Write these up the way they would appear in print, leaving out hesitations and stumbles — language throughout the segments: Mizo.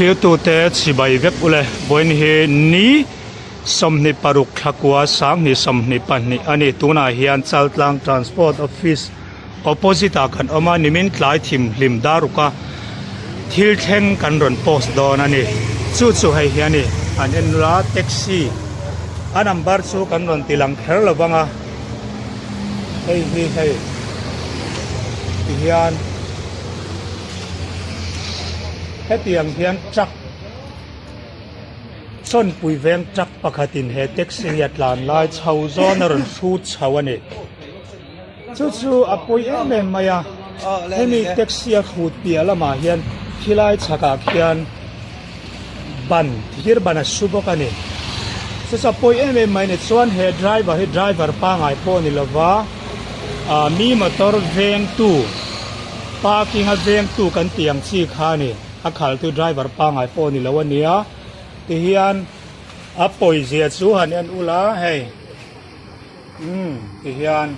Thirtute chibai vek ule vawiin hi ni 26 thlakua sanghnih 22 a ni. Tunah hian Chaltlang Transport Office opposite ah kan awm a, nimin tlai thim hlim daruk a thil thleng kan rawn post dawn a ni. Chu chu hei hi a ni, an en nula taxi a number chu kan rawn ti lang kher lo vang a, hei hi hei ti hian. Hetiang hian truck chawnpui veng truck pakhatin he taxi hi a tlan lai chho zawn a rawn hrut chho a ni. Chu chu a pawi em em mai a, hemi taxi a hrut piah lamah hian khilai chhakah khian ban thir ban a su bawk a ni. Chu chu a pawi em em mai a ni. Chuan he driver hi driver pangai pawh a ni lova, ah mi motor vengtu. Parking a vengtu kan tih ang chi kha a ni, a khaltu driver pangai pawh a ni lo a nia, tihian a pawizia chu han en ula hei umm tihian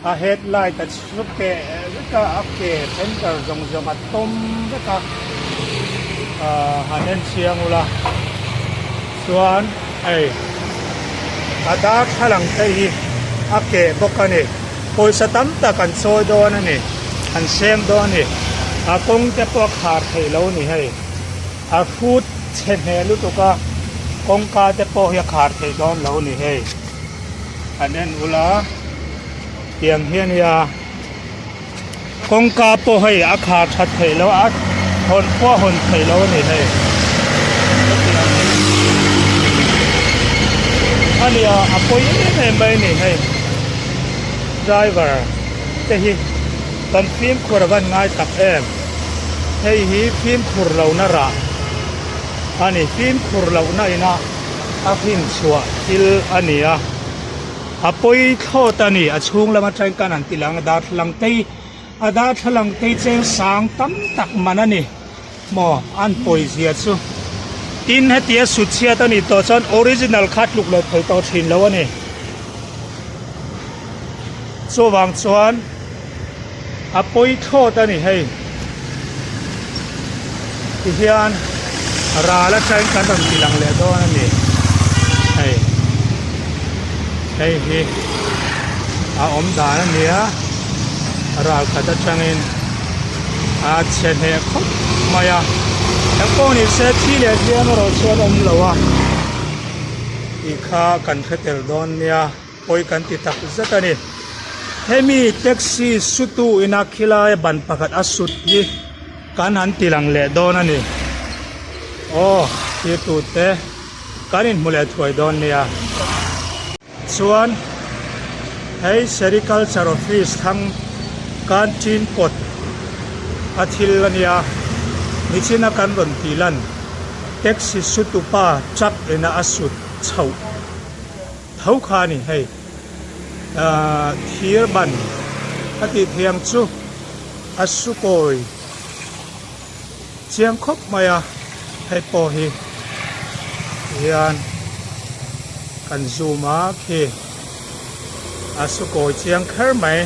a headlight a chhuk teh vek a, a ke center zawng zawng a tawm vek a, ahh han en chiang ula chuan hei a darthlalang te hi a keh bawk a ni. Pawisa tam tak an chawi dawn a ni, an sem dawn a ni. A kawng te pawh a khar theih lo a ni hei. A hrut chhe hmel lutuk a, kawngka te pawh hi a khar theih dawn lo a ni hei. An en ula, tiang hi a nia. Kawngka pawh hei a khar that theih loh a, hawn pawh a hawn theih loh a ni hei. Hetiang hi a nia a pawi em em mai a ni hei. Driver te hi kan fimkhur a van ngai tak em. Hei hi fimkhur lohna rah a ni, fimkhur lohna ina a hrinchhuah thil a ni a. A pawi thlawt a ni, a chhung lam atangin kan han ti lang a, darthlalang te a darthlalang te cheng sang tam tak man a ni maw an pawi zia chu. Tin hetia sut chhiat a nih tawh chuan original kha tluk leh thei tawh thin lo a ni. Chuvang chuan a pawi thlawt a ni hei. Tihian ral atangin kan rawn ti lang leh dawn a ni hei hei hi a awm dan a ni a ral khat atangin a chhe hneh khawp mai a engpawh ni se thi leh hliam erawh chuan awm lo a tih kha kan hre tel dawn nia. Pawi kan ti tak zet a ni. Hemi taxi sutu ina khilai ban pakhat a sut hi kan han ti lang leh dawn a ni. Aw thirtu te kan inhmu leh thuai dawn nia. Chuan hei Sericulture Office thlang canteen kawt a thil a nia. Nichina kan rawn tih lan taxi sutu pa truck ina a sut chhoh. Tho kha a ni hei ahh thir ban a tih theih ang chu a su kawi chiang khawp mai a hei pawh hi hian kan zoom a khi a su kawi chiang kher mai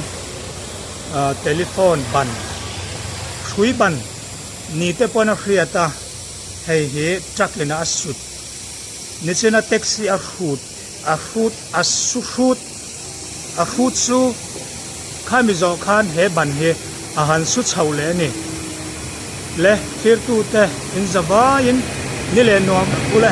ahh telephone ban hrui ban ni te pawn a hriat a hei hi truck in a sut. Nichina taxi a hrut a hrut a su hrut a hrut chu khami zawh khan he ban hi a han su chho leh a ni. Le thirtute in za vaiin ni leh nuam ule.